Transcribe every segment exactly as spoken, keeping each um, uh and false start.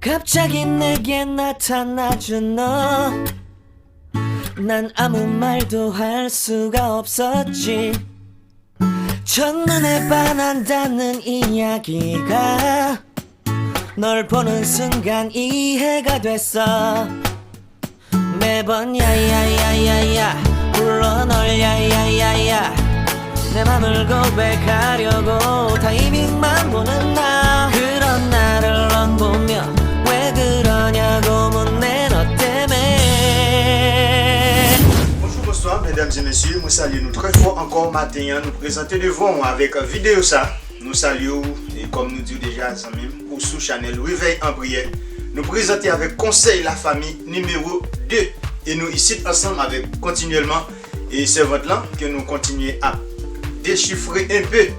갑자기 내게 나타나준 너. 난 아무 말도 할 수가 없었지. 첫눈에 반한다는 이야기가 널 보는 순간 이해가 됐어. 매번 야야야야야 불러 널. 야야야야 내 맘을 고백하려고 타이밍만 보는 나. 그런 나를 넌 보며 왜 그러냐고 묻네. 너 때문에. Bonjou, bonswa, medam e mesye, mwen salye nou trè fò ankò maten an. Nou prezante devan w avèk videyo sa. Nou salye w, e kòm nou di w deja, zanmi m, ou sou chanèl Revèy an Priyè. Nou prezante avèk Konsèy Lafanmi nimewo de. E nou isit ansanm avèk kontinyèlman e sèvant lan, ke nou kontinye ap dechifre enpe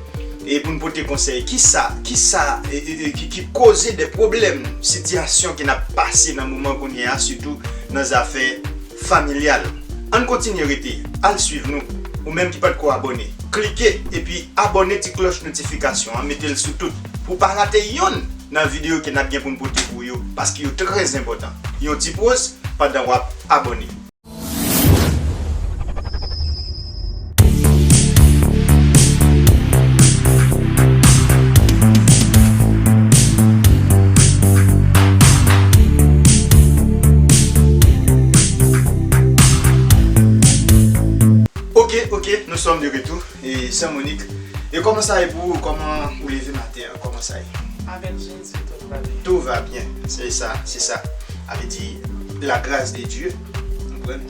e pou n pote konsèy. Kisa, kisa, e, e, e, ki, ki koze de pwoblèm, sitiyasyon ke n ap pase nan moman kounye a, sitou nan zafè familyal. Ann kontinye rete, al swiv nou. Ou menm ki pa t ko abòne, klike epi abòne ti klòch notifikasyon an, mete l sou tout, pou w pa rate yonn nan videyo ke n ap gen pou n pote pou yo, paske yo trè enpòtan. Yon ti poz pandan w ap abòne. Ok, ok, nous sommes de retour. E sè Monik, e kòman sa ye pou ou? Kòman ou leve maten an? Kòman sa ye? Avec Jésus, tout va bien. Tout va bien, se sa, se sa. A vle di, la grâce de Dieu, ou konprann?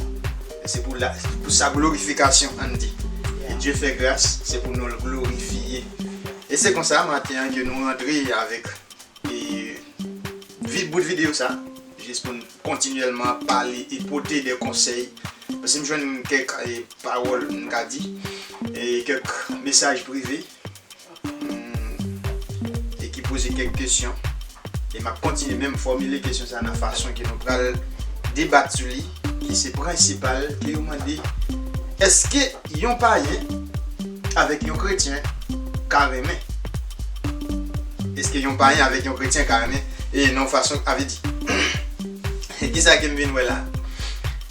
Se pou la, pou sa glorifikasyon, ann di. E Dye fè gras, se pou nou l glorifye. E se konsa, maten an, ke nou rantre avèk e, vi, bout videyo sa, jis pou n kontinyèlman pale e pote de konsèy. Paske m jwenn kèk e, pawòl, m ka di, e kèk mesaj prive, mm, e ki poze kèk kesyon. E m ap kontinye menm fòmile kesyon sa nan fason ke nou pral debat sou li, ki se prensipal ke yo mande, èske yon payen avèk yon kretyen ka renmen? Èske yon payen avèk yon kretyen ka renmen? E nan yon fason, a vle di, kisa ke m vin wè la?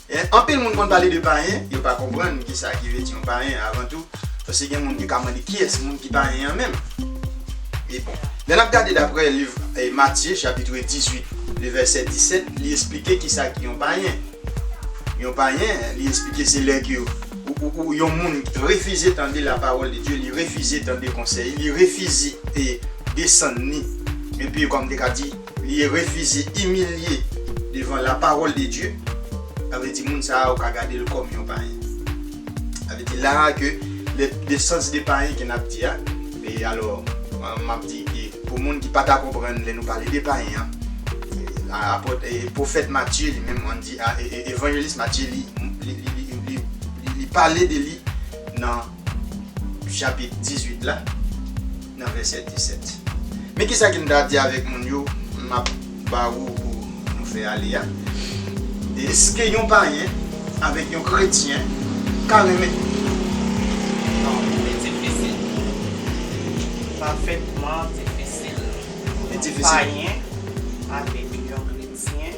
E, anpil moun konn pale de payen, yo pa konprann kisa ki vle di yon payen avan tou. Paske gen moun ki ka mande kiyès moun ki payen an menm. E bon, lè n ap gade daprè liv e, Matye, chapit dizuit, le vèsè disèt, li esplike kisa ki yon payen. Yon payen, li esplike se lè ke ou, ou, ou, yon moun refize tande la parole de Dieu, li refize tande konsèy, li refize e, desann li. Epi, kòm te ka di, li refize imilye devan la parole de Dieu, sa vle di moun sa a, ou ka gade l kòm yon payen. Sa vle di la a ke le, le sens de payen ke n ap di a, e alò, m ap di ke pou moun ki pa ta konprann lè nou pale de payen an, e, a, apot, e, pwofèt Matye li menm, ann di, a, e, e, evanjelis Matye li, li, li, li, li, li, li pale de li nan chapit dizuit la, nan vèsè disèt. Men kisa ke m ta di avèk moun yo, m ap ba ou pou nou fè ale a. Èske yon payen avèk yon kretyen ka renmen? Non, li difisil. Pafètman difisil. Li difisil. Yon payen avèk yon kretyen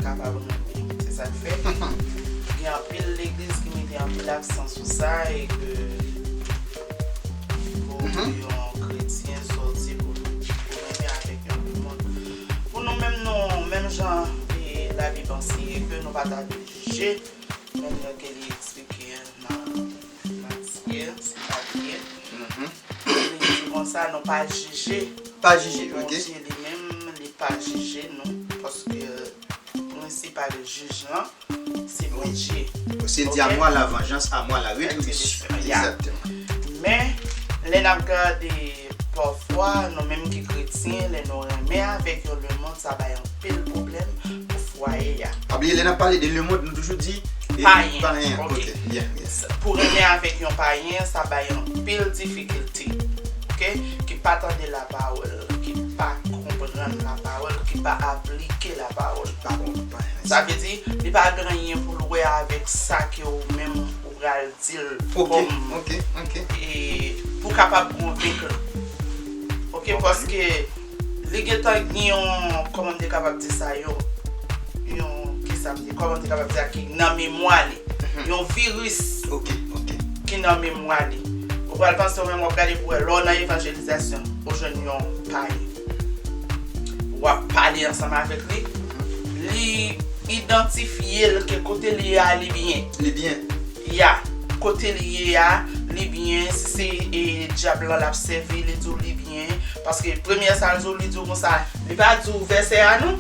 kapab renmen. Se sa k fè gen anpil legliz ki mete anpil aksan sou sa e ke pou yon kretyen sòti pou, pou renmen avèk yon lemonn. Pou nou menm, nou, menm jan e Labib anseye ke nou pa ta dwe jije, menm jan ke li eksplike nan Matye, se pa vre. Li di konsa, nou pa jije. Pa jije, ok. Bondye li menm, li pa jije nou, paske prensipal jij lan, se Bondye. Se di, à moi la vengeance, à moi la rétribution. Exactement. Men, lè n ap gade, pafwa, nou menm ki kretyen, lè nou renmen avèk yon lemonn, sa bay anpil pwoblèm pou fwaye a. Pa bliye, lè n ap pale de lemonn, nou toujou di, e, payen. Payen, ok. Yeah, yeah. Pou renmen avèk yon payen, sa bay anpil difikilte, ok? Ki pa tande lapawòl, ki pa konprann lapawòl, ki pa aplike lapawòl. Pa konprann. Sa vle di, li pa gen anyen pou l wè avèk sa ke ou menm ou pral di l kòm, e, pou w kapab konvenk l. Ok, paske Li gentan gen yon, kòman m te kapab di sa, yon, yon, kisa m di, kòman m te kapab di sa, ki nan memwa li. Yon viris ki nan memwa li. Ou pral panse ou menm w ap gade pou wè lè w nan evanjelizasyon, ou jwenn yon payen. W ap pale ansanm avèk li. Li idantifye l ke kote li ye a, li byen. Li byen. Ya, kote li ye a, li byen. Si se e, dyab lan l ap sèvi, li di w li byen. Paske premye sa l di w, li di w konsa, li pa di w vèsè a non.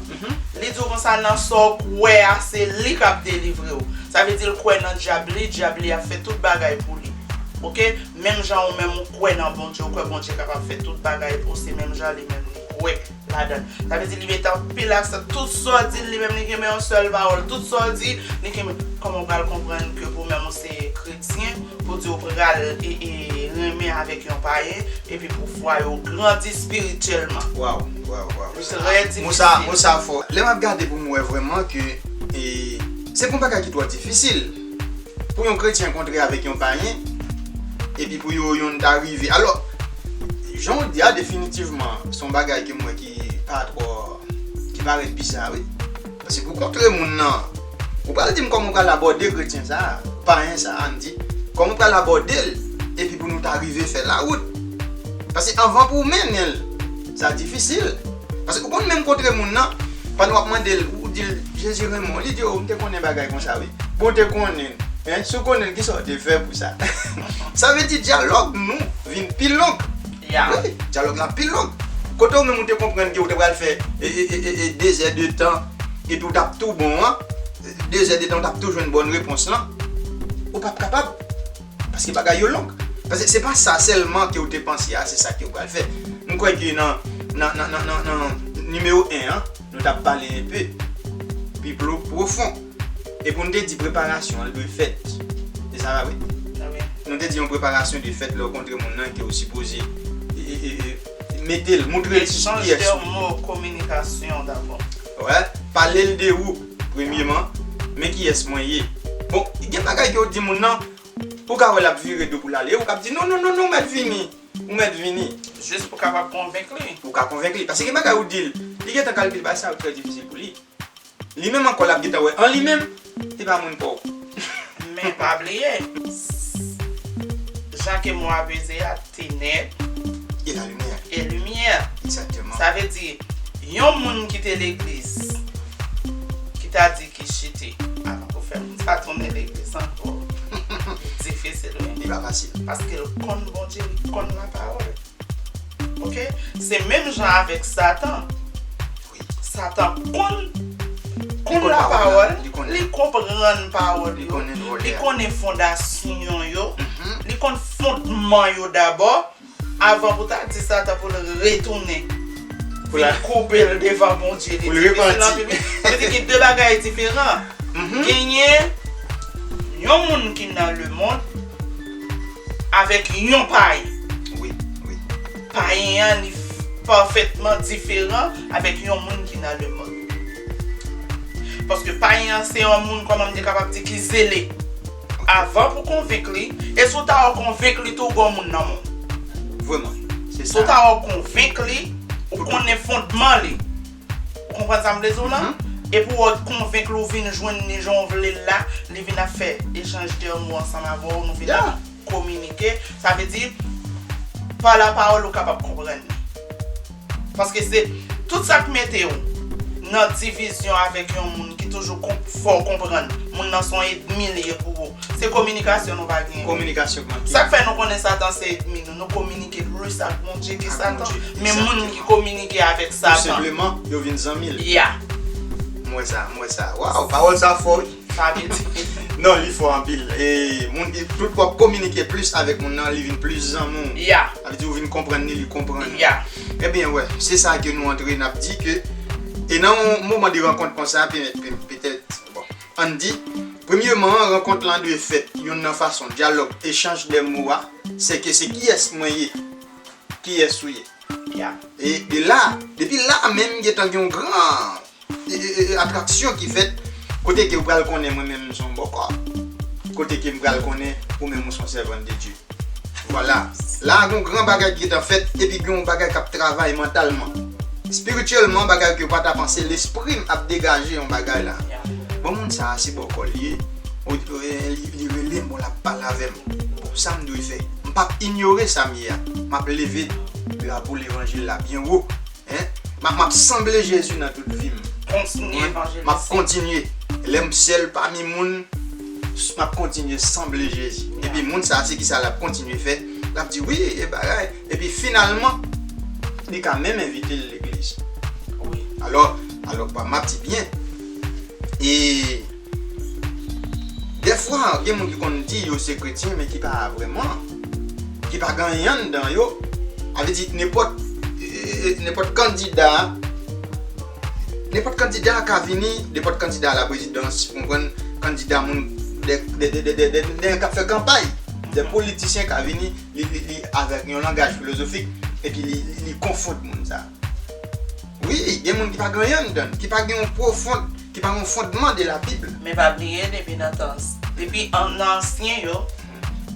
Li di w konsa, nan sa w kwè a, se li k ap delivre w. Sa vle di l kwè nan dyab li, dyab li ap fè tout bagay pou li. Oke? Menm jan ou menm ou kwè nan Bondye, ou kwè Bondye kapab fè tout bagay pou w, se menm jan li menm li kwè ladan l. Sa vle di li mete anpil aksan. Tout sa w di l, li menm li gen men yon sèl pawòl. Tout sa w di, li gen men. Kòman w pral konprann ke pou menm ou se kretyen, pou di w pral e, e, renmen avèk yon payen, epi pou fwa yo grandi espirityèlman? Waw, waw, waw. Li trè difisil. Mo sa, mo sa fò. Lè m ap gade pou m wè vrèman ke e, se pa yon bagay ki twò difisil pou yon kretyen kontre avèk yon payen, epi pou yo youn ta rive. Alò, jan w di a, definitivman, se yon bagay ke m wè ki pa twò, ki parèt biza, wi. Paske pou kontre moun nan, ou pral di m kòman w pral abòde kretyen sa a, payen sa a, ann di, kòman w pral abòde l, epi pou nou ta rive fè lawout. Paske anvan pou w mennen l, sa difisil. Paske ou konn menm kontre moun nan, pandan w ap mande l, ou di l, Jezi renmen w, li di, o, m te konnen bagay konsa, wi. Bon, w te konnen, en, si w konnen l, kisa w te fè pou sa? Sa vle di dyalòg nou vin pi long. Ya. Wi, dyalòg la pi long. Kote ou menm ou te konprann ke ou te pral fè e, e, e, e, e, de zè de tan, epi ou t ap tou bon an, de zè de tan ou t ap tou jwenn bòn repons lan, ou p ap kapab. Paske bagay yo long. Paske se pa sa sèlman ke ou te panse a, se sa ke ou pral fè. M kwè ke nan, nan, nan, nan, nan, nan nimewo en an, nou t ap pale enpe pi plo-, pwofon. Epi nou te di preparasyon an dwe fèt. Se sa, pa vre? Nou te di yon preparasyon dwe fèt lè w kontre moun nan ke ou sipoze e, e, e, e, mete l, moutre l ki kiyès ou. Echanj de mo, kominikasyon dabò. Wè, pale l de ou, premyeman, men kiyès mwen ye. Bon, gen bagay ke w di moun nan, ou ka wè l ap vire do pou l ale, ou k ap di, non, non, non, non, ou mèt vini, ou mèt vini. Jis pou kapab konvenk li. Pou ka konvenk li. Paske gen bagay ou di l, li gentan kalkile bagay sa yo trè difisil pou li. Li menm ankò l ap gentan wè an li menm, se pa moun pa w. Men pa bliye, jan ke mo a peze a, ténèbres et la lumière. Et lumière. Exactement. Sa vle di, yon moun ki te legliz, ki ta di ki chite, avan pou fè moun sa tounen legliz ankò. Difisil, wi. Li pa fasil. Paske l konn Bondye, li konn lapawòl. Oke? Se menm jan avèk Satan. Wi. Satan konn, konn lapawòl, li konprann pawòl yo, li konnen fondasyon yo, li konn fondman yo dabò, avan pou ta di Satan pou l retounen, pou l koube l devan Bondye. Li difisil anpil, wi. Sa vle di gen de bagay diferan. Genyen yon moun ki nan lemonn, avèk yon payen. Wi, wi. Payen an, li pafètman diferan avèk yon moun ki nan lemonn. Paske payen an se yon moun, kòman m te kapab di, ki zele. Avan pou konvenk li, e si w ta konvenk li tou, ou gon moun nan men w. Vrèman, se sa. Si w ta konvenk li, ou konnen fondman li. Ou konprann sa m vle di w lan? E pou w konvenk li, ou vin jwenn li jan w vle l la, li vin ap fè echanj de mo ansanm avè w, nou vin ap kominike. Sa vle di, pa lapawòl, ou kapab konprann li. Paske se tout sa k mete w nan divizyon avèk yon moun ki toujou konp-, fè w konprann moun nan se yon ènmi li ye pou ou. Se kominikasyon nou pa genyen. Kominikasyon k manke. Sa k fè nou konnen Satan se ènmi nou. Nou kominike plis ak Bondye ke Satan. Men moun ki kominike avèk Satan, tou senpleman, yo vin zanmi l. Ya. M wè sa, m wè sa. Waw, pawòl sa fò, wi. Sa vle di. Non, li fò anpil. E, moun, tout w ap kominike plis avèk moun nan, li vin plis zanmi w. Ya. Sa vle di ou vin konprann li, li konprann ou. Ya. Ebyen, wè, se sa ke nou antre, n ap di ke, e nan yon moman de rankont konsa, pe-, pe-, petèt, bon, ann di, premyeman, rankont lan dwe fèt youn nan fason dyalòg, echanj de mo a, se ke se kiyès mwen ye, kiyès ou ye. Ya. E de la, depi la menm, gentan gen yon gran e, e, e, e, atraksyon ki fèt, kote ke ou pral konnen mwen menm m se yon bòkò. Kote ke m pral konnen ou menm ou se yon sèvant de Dye. Vwala. La, gen yon gran bagay ki gentan fèt, epi gen yon bagay k ap travay mantalman. Espirityèlman, bagay ke w pa ta panse, lespri m ap degaje yon bagay la. Bon, moun sa a se bòkò l ye. Ou, ou, li, li rele m, bon, l ap pale avè m. Bon, sa m dwe fè? M p ap inyore sa m ye a. M ap leve drapo levanjil la byen wo. Hein? M ap, m ap sanble Jezi nan tout vi m. Kontinye evanjelize. M ap kontinye. Lè m sèl pami moun, m ap kontinye sanble Jezi. Epi moun sa a, se ki sa l ap kontinye fè? L ap di, "Wi, e bagay." Epi finalman, li ka menm envite l legliz. Wi. Alò, alò, pa m ap di byen. E dèfwa, gen moun ki konn di yo se kretyen, men ki pa vrèman, ki pa gen anyen anndan yo. A vle di, nenpòt, e, e, nenpòt kandida, nenpòt kandida ka vini, nenpòt kandida a la prezidans, ou konprann, kandida moun, de, de, de k ap fè kanpay, de politisyen ka vini, li, li, li avèk yon langaj filozofik, epi li, li, li konfonn moun sa. Wi, gen moun ki pa gen anyen anndan, ki pa gen yon pwofon, ki pa gen yon fondman de la Bib. Men pa bliye, depi nan tan, depi an, nan ansyen yo,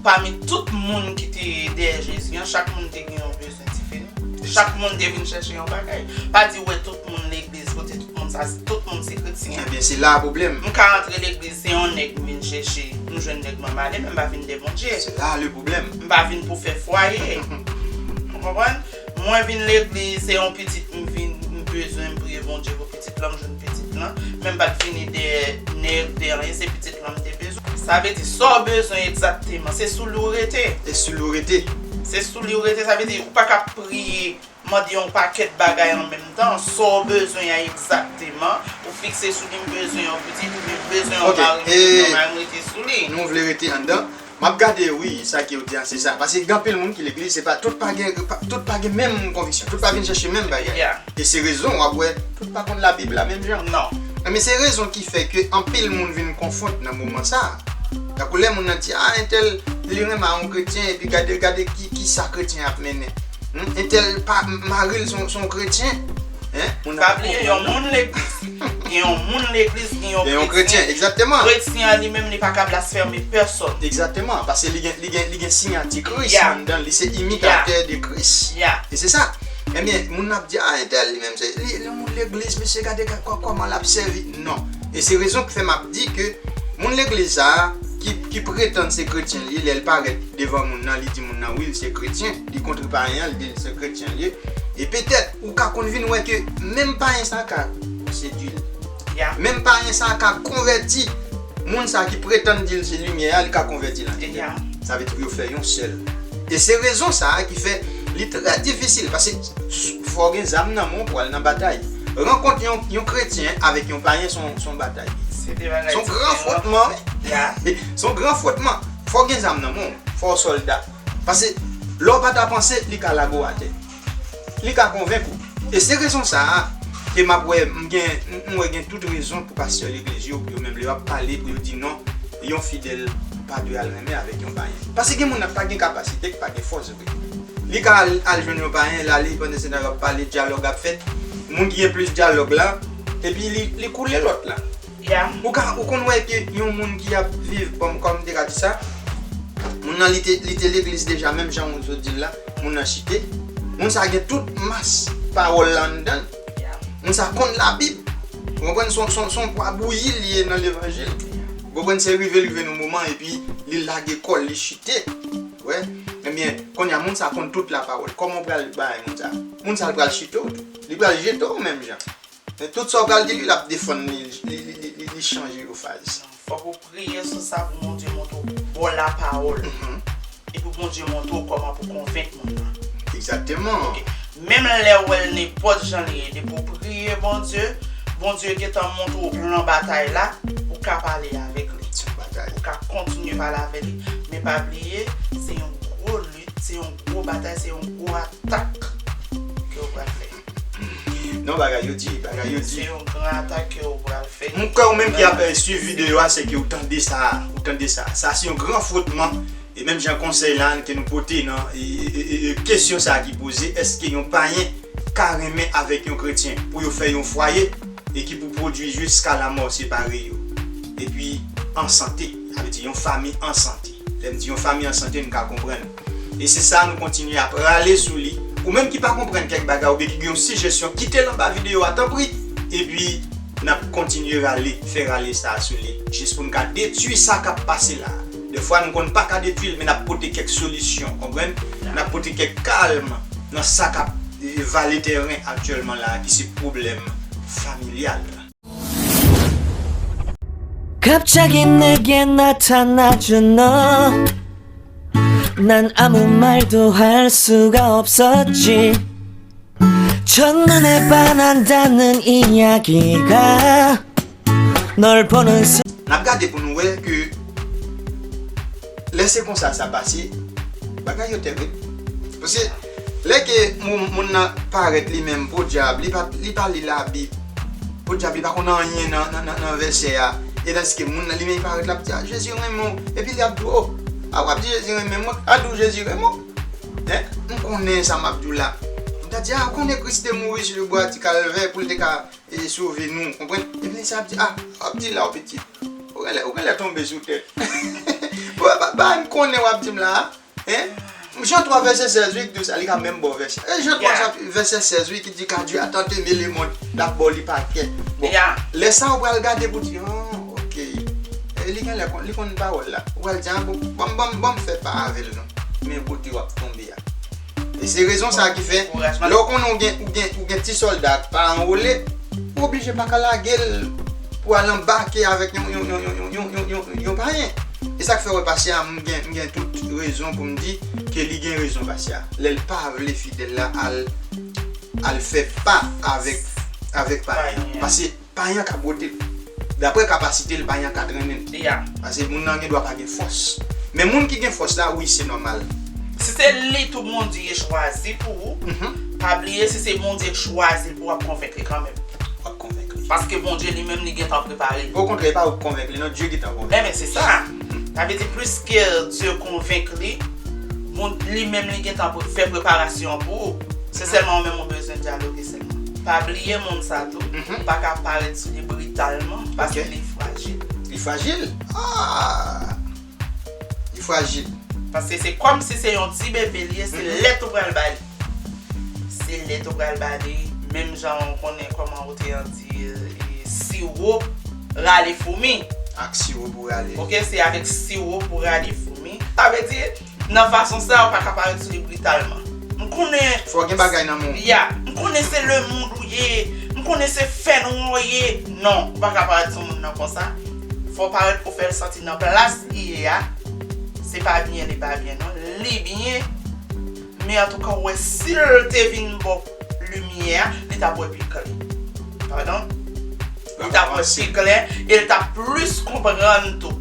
pami tout moun ki te dèyè Jezi an, chak moun te gen yon bezwen diferan. Chak moun te vin chèche yon bagay. Pa di w wè tout moun legliz, kote tout moun sa, tout moun se kretyen. Ebyen, se la pwoblèm. M ka antre legliz, se yon nèg m vin chèche, m jwenn nèg mwen m ale, men m pa vin dè Bondye. Se la le problème. M pa vin pou fè fwaye. Ou konprann? Mwen vin legliz, se yon pitit m vin, m bezwen, m priye Bondye pou pitit lan, m jwenn pitit lan. Men m pa t vini dèyè nèg, dèyè anyen, se pitit lan m te bezwen. Sa vle di, sa w bezwen egzakteman, se sou li w rete. E sou li w rete. Se sou li w rete, sa vle di, ou pa ka priye, mande yon pakèt bagay an menm tan, sa w bezwen an egzakteman, ou fikse sou li, m bezwen yon pitit, oubyen m bezwen yon mari, m bezwen yon mari, m rete sou li. Nou vle rete anndan. M ap gade, wi, sa ke w di a, se sa. Paske gen anpil moun ki legliz, se pa, tout pa gen, pa, tout pa gen menm konviksyon, tout pa vin chèche menm bagay. Yeah. E se rezon w ap wè, tout pa konn Labib la menm jan. Non. Men se rezon ki fè ke anpil moun vin konfonn nan moman sa a. Tankou lè moun nan di, "Ah, entèl, li renmen yon kretyen, epi gade, gade ki, ki sa kretyen ap mennen. Hmm? Entèl pa, mari l se yon, se yon kretyen." Hein? Moun nan pa konprann, non. Pa bliye, yon moun legliz. Gen yon moun legliz, gen yon kretyen. Gen yon kretyen, egzakteman. Kretyen an li menm, li pa ka blasfeme pèsonn. Egzakteman, paske li gen, li gen, li gen siyati Kris anndan l, li se imitatè de Kris. Yeah. E se sa. Ebyen, moun nan ap di, "Ah, entèl li menm, se, li, li yon moun legliz, mesye, gade kò-, kòman l ap sèvi." Non. E se rezon ki fè m ap di ke moun legliz sa a, ki, ki pretann se kretyen li ye, lè l parèt devan moun nan, li di moun nan, wi, l se kretyen, li kontre payen an, li di l se kretyen li ye. E petèt, ou ka konn vin wè ke menm payen sa a ka sedui l. Yeah. Menm payen sa a ka konvèti moun sa a ki pretann di l se limyè a, li ka konvèti l an tenèb. Yeah. Sa vle di pou yo fè yon sèl. E se rezon sa a ki fè li trè difisil, paske s-, fò w gen zam nan men w pou w al nan batay. Rankont yon, yon kretyen avèk yon payen se yon, se yon batay. Se de bagay diferan. Se yon gran fwotman. Yeah. Se yon gran fwotman. Fò w gen zam nan men w. Fò w sòlda. Paske lè w pa ta panse, li ka lage w atè. Li ka konvenk ou. E se rezon sa a ke m ap wè, m gen, m, m wè gen tout rezon pou pastè legliz yo, pou yo menm lè y ap pale, pou yo di non, yon fidèl pa dwe al renmen avèk yon payen. Paske gen moun nan pa gen kapasite, ki pa gen fòs vre. Li ka al, al jwenn yon payen, l ale, pandan se tan y ap pale, dyalòg ap fèt. Moun ki gen plis dyalòg la, epi li, li koule lòt la. Yeah. Ou ka, ou konn wè ke yon moun ki ap viv, bon, kòm m te ka di sa, moun nan li te, li te legliz deja, menm jan moun sot di l la, moun nan chite. Moun sa gen tout mas pawòl la anndan l. Yeah. Moun sa konn Labib. Ou konprann, se yon, se yon, se yon pwa bouyi li ye nan levanjil. Ou konprann, se rive, rive nan moman, epi li lage kò l, li chite. Wè. Ebyen, kounye a, moun sa konn tout lapawòl. Kòman w pral bay moun sa? Moun sa, l pral chite w tou. Li pral jete w menm jan. Men tout sa w pral di li, l ap defann li, li, li, li, li, li chanje yo faz. Fòk ou priye sou sa pou Bondye montre w bon lapawòl. Mhm. E pou Bondye montre w kòman pou konvenk moun nan. Egzakteman. Ok. Menm lè w wè l nenpòt jan li ye, depi w priye Bondye, Bondye gentan montre w plan batay la, ou ka pale avèk li. Se yon batay. Ou ka kontinye pale avèk li. Men pa bliye, se yon gwo lit, se yon gwo batay, se yon gwo atak ke w pral fè. Non, bagay yo di, bagay yo di. Se yon gran atak ke w pral fè. Mwen kwè ou menm ki ap, eh, swiv videyo a, se ke ou tande sa, ou tande sa. Sa se yon gran fwotman. E menm jan konsèy la ke nou pote nan, e, e, e, e, kesyon sa ki poze, èske yon payen ka renmen avèk yon kretyen pou yo fè yon fwaye e ki pou pwodui jiska lamò separe yo? Epi an sante, sa vle di yon fanmi an sante. Lè m di yon fanmi an sante, nou ka konprann. E se sa nou kontinye ap rale sou li Ou menm ki pa konprann kèk bagay oubyen ki gen yon sijesyon, kite l anba videyo a tanpri. Epi n ap kontinye rale, fè rale sa a sou li, jis pou n ka detwi sa k ap pase la a. Dèfwa nou konn pa ka detwi l, men n ap pote kèk solisyon, konprann? N ap pote kèk kalm nan sa k ap, e, vale tèren aktyèlman la a, ki se pwoblèm familyal. 갑자기 내게 나타나준 너. 난 아무 말도 할 수가 없었지. 첫눈에 반한다는 이야기가 널 보는 순 N ap gade pou nou wè ke lè se konsa sa pase, bagay yo tèrible. Paske lè ke moun, moun nan parèt li menm, podyab, li pa, li pa li Labib, podyab, li pa konn anyen nan, nan, nan, nan vèsè a. E tandiske moun nan li menm li parèt, l ap di, "A, Jezi renmen w." Epi li ap di, "O, a, w ap di Jezi renmen mwen, a di w Jezi renmen w." Hein? M konnen sa m ap di w la. M ta di, "A, w konnen Kris te mouri sou le bwa di Kalvè pou l te ka e sove nou, konprann?" Epi nèg sa ap di, "A, w ap di la, w pitit. Ou genlè, ou genlè tonbe sou tèt." Bon, ba, ba, m konnen w ap di m la, hein? Jan twa vèsè sèz wi ki di w sa, li ka menm ba w vèsè. E Jan twa sa, vèsè sèz wi ki di, "Car Dieu a tant aimé le monde," l ap ba w li pa kè. Bon, lè sa ou pral gade pou di, "Oh, ok. E li genlè konn, li konn pawòl la." Ou pral di, "A, bon, ban m, ban m, ban m fè pa avè l non." Men kote w ap tonbe a. E se rezon sa a ki fè, lè w konnen w gen, w gen, w gen ti sòlda k pa anwole, ou oblije pa ka lage l pou al anbake avèk yon, yon, yon payen. E sa k fè w wè pastè a, m gen, m gen tout rezon pou m di ke li gen rezon, pastè a. Lè l pa vle fidèl la al, al fè pa avèk, avèk payen an. Payen an. Paske payen an ka bwote l. Daprè kapasite l, payen an ka trennen l. Paske moun nan gen dwa pa gen fòs. Men moun ki gen fòs la, wi, se nòmal. Si se li tou Bondye chwazi pou ou, pa bliye si se Bondye k chwazi l pou w ap konvenk li kanmenm. W ap konvenk li. Paske Bondye li menm li gentan prepare l. Okontrè, e pa ou k konvenk li, non, Dye gentan konvenk li. Enben, se sa. Sa vle di, pliske Dye konvenk li, bon, li menm li gentan pre-, fè preparasyon an pou ou. Se sèlman ou menm ou bezwen dyaloge sèlman. Pa bliye moun sa tou, ou pa ka parèt sou li britalman, paske li frajil. Li frajil? Ah! Li frajil. Paske se kòmsi se yon ti bebe li ye, se lèt ou pral ba li. Se lèt ou pral ba li, menm jan ou konnen kòman ou te an di, e, siwo rale foumi. Ak siwo pou rale. Ok, se avèk siwo pou rale foumi. Sa vle di, nan fason sa, ou pa ka parèt sou li britalman. M konnen. Fò gen bagay nan men w. Ya, m konnen se lemonn ou ye. M konnen se fènwa w ye. Non, ou pa ka parèt sou moun nan konsa. Fò w parèt pou fè l santi nan plas li ye a. Se pa byen, li pa byen, non. Li byen. Men antouka, ou wè, si l te vin ba w limyè a, li t ap wè pi klè. Padon? Li t ap wè pi klè e l t ap plis konprann tou.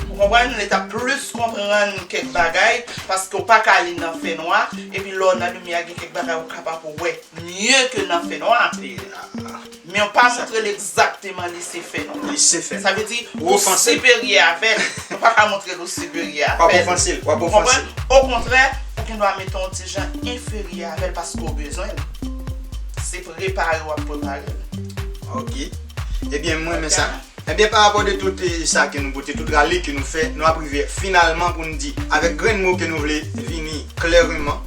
Ou konprann? Li t ap plis konprann kèk bagay, paske w pa ka li nan fènwa, epi lè w nan limyè a, gen kèk bagay ou kapab wè mye ke nan fènwa. Men w pa montre l egzakteman li se fènwa. Li se fènwa. Sa vle di, ou siperyè avè l. Ou pa ka montre l ou siperyè avè l. W ap ofanse l, w ap ofanse l. Ou konprann? Okontrè, ou gen dwa mete yon ti jan enferyè avè l paske w bezwen l. Se prepare w ap prepare l. Ok. Ebyen, mwen renmen sa. Ebyen, pa rapò de tout, eh, sa ke nou pote, tout rale ke nou fè, nou ap rive finalman pou n di, avèk grenn mo ke nou vle vini klèreman,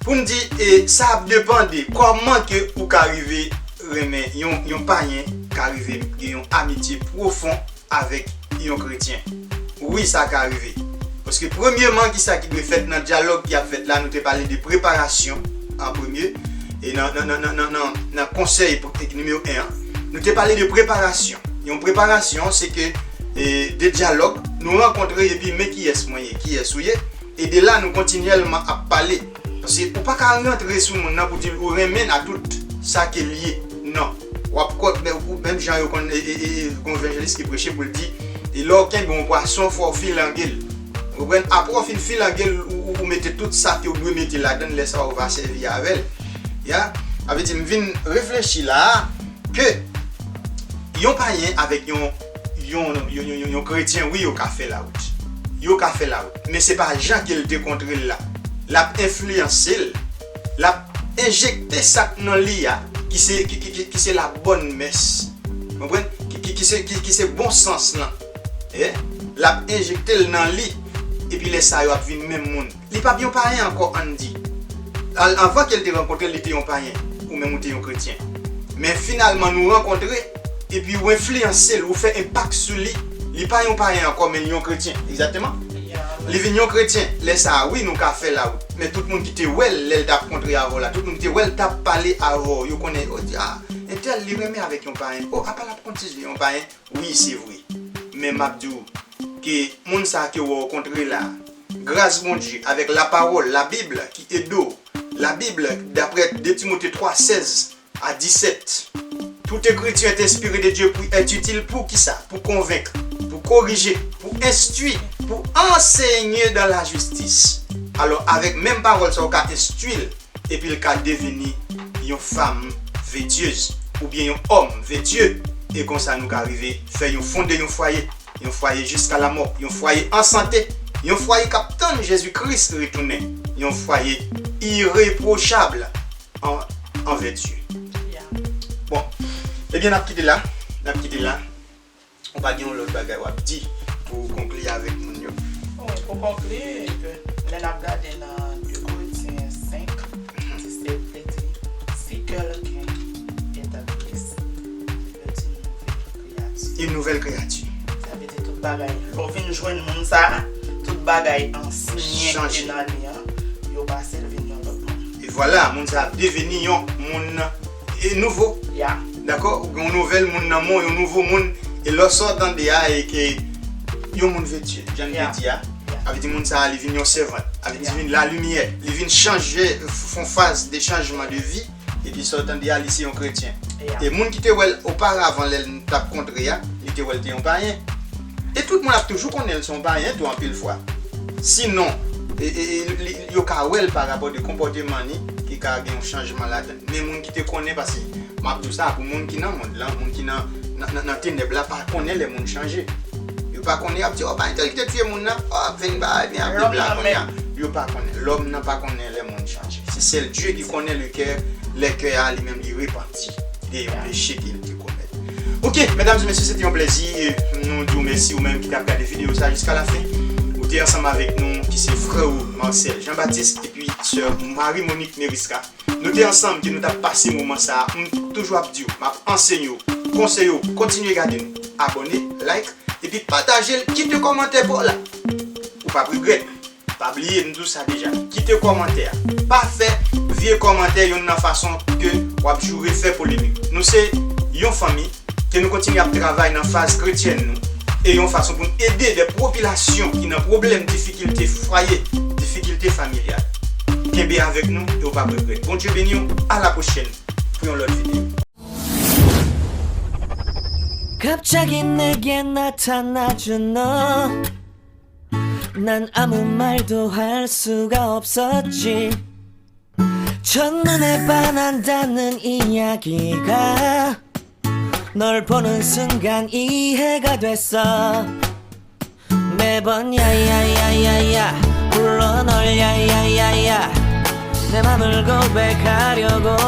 pou n di, eh, sa ap depann de kòman ke ou ka rive renmen yon, yon payen ka rive gen yon amitye pwofon avèk yon kretyen. Wi, sa ka rive. Paske premyeman, ki sa ki dwe fèt nan dyalòg ki ap fèt la, nou te pale de preparasyon an premye, e nan, nan, nan konsèy pou, nimewo en an, nou te pale de preparasyon. Yon preparasyon, se ke, e, de dyalòg, nou rankontre epi men kiyès mwen ye, kiyès ou ye, e de la, nou kontinyèlman ap pale. Paske ou pa ka rantre sou moun nan pou di l ou renmen l a tout sa ke l ye. Non. W ap kont, men ou menm jan yo konn, e, e, e, gon evanjelis ki preche pou l di, e lè w kenbe yon pwason, fò w filange l. Ou konprann? Apre w fin filange l, ou, ou, ou mete tout sa ke w dwe mete ladan l, lè sa a ou va sèvi avè l. Ya? Sa vle di, m vin reflechi la a, ke yon payen avèk yon, yon, yon, yon, yon, yon kretyen, wi, yo ka fè lawout. Yo ka fè lawout. Men se pa jan ke l te kontre l la. L ap enfliyanse l. L ap enjekte sa k nan li a, ki se, ki, ki, ki, ki se la bonne messe. Konprann? Ki, ki, ki se, ki, ki se bon sans lan. Eh? L ap enjekte l nan li. Epi lè sa yo ap vin menm moun. Li p ap yon payen ankò, ann di. Al-, anvan ke l te rankontre l, li te yon payen, ou menm ou te yon kretyen. Men finalman, nou rankontre, epi ou enfliyanse l, ou fè enpak sou li. Li pa yon payen ankò, men li yon kretyen. Egzakteman. Li vin yon kretyen. Lè sa a, wi, nou ka fè lawout. Men tout moun ki te wè l, lè l t ap kontre avè w la, tout moun ki te wè l t ap pale avè w, yo konnen, yo di, a, entèl, li renmen avèk yon payen. O, apa l ap konn si l yon payen? Wi, se vre. Men m ap di w ke moun sa a ke w wè w kontre la, gras Bondye, avèk lapawòl, Labib, ki ede w, Labib, daprè de Timote twa, sèz a disèt, Toute écriture est inspirée de Dieu, puis est utile pou kisa? Pou konvenk, pou korije, pou enstwi, pou ansenye dans la justice. Alò, avèk menm pawòl sa, ou ka enstwi l, epi l ka devini yon fanm vetyez, oubyen yon òm vetyez, e konsa nou ka rive fè yon, fonde yon fwaye, yon fwaye jiska lamò, yon fwaye an sante, yon fwaye k ap tann Jezi Kris retounen, yon fwaye irepwochab an, anvè Dye. Bon, ebyen, n ap kite la, n ap kite la. Ou pa gen yon lòt bagay w ap di pou w konkli avèk moun yo? Wi, pou konkli, ke lè n ap gade nan de Korentyen senk, disèt, li di, si quelqu'un est en Christ, il est une nouvelle créature. Une nouvelle créature. Sa vle di tout bagay, lè w vin jwenn moun sa a, tout bagay ansyen ki te nan li an, yo pase, l vin yon lòt moun. E vwala, moun sa a devini yon moun e nouvo. Dakò? Ou gen yon nouvèl moun nan men w, yon nouvo moun. E lè w sa w tande a, e ke yon moun vetyez, jan n te di a, sa vle di moun sa a, li vin yon sèvant. Sa vle di vin lalimyè. Li vin chanje, fè yon faz de chanjman de vi. Epi sa w tande a, li se yon kretyen. E moun ki te wè l oparavan lè n t ap kontre a, li te wè l te yon payen. E tout moun ap toujou konnen l se yon payen tou anpil fwa. Sinon, e, e, e, li, yo ka wè l pa rapò de konpòteman li ki ka gen yon chanjman ladan l. Men moun ki te konnen, paske m ap di w sa, pou moun ki nan mond lan, moun ki nan, nan, nan, nan tenèb la, pa konnen lè moun chanje. Yo pa konnen, y ap di, o, pa entèl ki te tiye moun nan, o, ap vin ba, ebyen, ap vin la kounye a. Yo pa konnen. Lòm nan pa konnen lè moun chanje. Se sèl Dye ki konnen le kè, lè kè a li menm li repanti de yon peche ke l te komèt. Ok, medam e mesye, se te yon plèzi. Nou di w mèsi ou menm ki t ap gade videyo sa jiska lafen. Ou te ansanm avèk nou, ki se frè w Marcel Jean Baptiste epi sè Marie Monique Meriska. Nou te ansanm ke nou t ap pase moman sa a. M toujou ap di w, m ap anseye w, konseye w, kontinye gade nou. Abòne, like, epi pataje l, kite kòmantè pa w la. Ou p ap regrèt. Pa bliye, m di w sa deja. Kite kòmantè a. Pa fè vye kòmantè youn nan fason ke w ap joure fè polemik. Nou se yon fanmi ke nou kontinye ap travay nan faz kretyèn nou e yon fason pou n ede de popilasyon ki nan pwoblèm, difikilte fwaye, difikilte familyal. Kenbe avèk nou e w p ap regrèt. Bondye beni w. A la pwochèn pou yon lòt videyo. 갑자기 내게 나타나준 너. 난 아무 말도 할 수가 없었지. 첫눈에 반한다는 이야기가 널 보는 순간 이해가 됐어. 매번 야야야야야 불러 널. 야야야야 내 맘을 고백하려고